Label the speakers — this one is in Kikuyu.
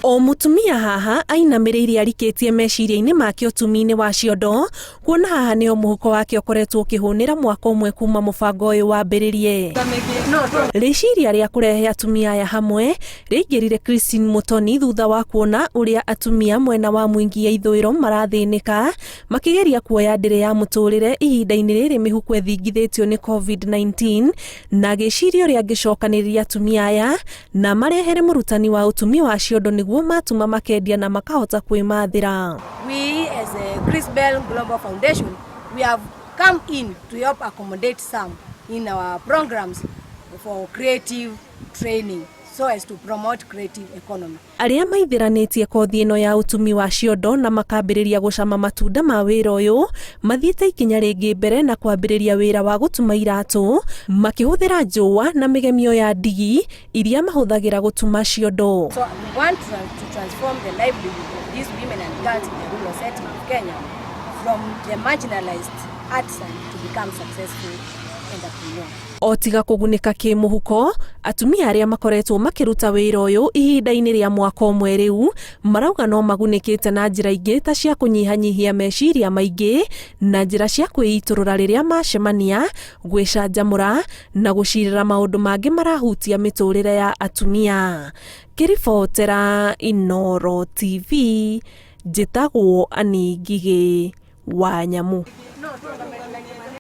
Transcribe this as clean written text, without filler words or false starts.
Speaker 1: O mũtumia haha ainamĩrĩire arikĩtie meciria-inĩ make ũtumi-inĩ wa ciondo, kuona haha nĩho mũhuko wake ũkoretwo ũkĩhũnĩra mwaka ũmwe kuma mũbango ũyũ wambĩrĩrie. Rĩciria rĩa kũrehe atumia aya hamwe rĩaingĩrire Christine Mũtoni thutha wa kuona ũrĩa atumia mwena wa Mwingi ya ithũĩro marathĩnĩka makĩgeria kuoya ndĩrĩ ya mũtũrĩre ihinda-inĩ rĩrĩ mĩhuko ĩthingithĩtio nĩ COVID-19 na agĩciria ũrĩa angĩcokanĩrĩria atumia aya na marehere mũrutani wa ũtumi wa ciondo nĩguo matuma makendia na makahota kwĩmathĩra.
Speaker 2: We as a Chrisbell Global Foundation, we have come in to help accommodate some in our programs for creative training so as to promote creative economy.
Speaker 1: Arĩa maithĩranĩtie kothi ĩno ya ũtumi wa ciondo na makambĩrĩria gũcama matunda ma wĩra ũyũ mathiĩte ikinya rĩngĩ mbere na kwambĩrĩria wĩra wa gũtuma iratũ makĩhũthĩra njũa na mĩgemio ya ndigi iria mahũthagĩra gũtuma ciondo.
Speaker 2: So we want to transform the livelihood of these women and girls in the rural setting of Kenya from the marginalized artisan to become successful entrepreneur.
Speaker 1: O tiga kũgunĩka kĩmũhuko, atumia arĩa makoretwo makĩruta wĩra ũyũ ihinda-inĩ rĩa mwaka ũmwe rĩu marauga no magunĩkĩte na njĩra ingĩ ta cia kũnyihanyihia meciria maingĩ na njĩra cia kwĩitũrũra rĩrĩa macemania, gwĩcanjamũra na gũcirĩra maũndũ mangĩ marahutia mĩtũrĩre ya atumia. Ngĩribotera Inooro TV, njĩtagwo Annie Ngigĩ wa Nyamu.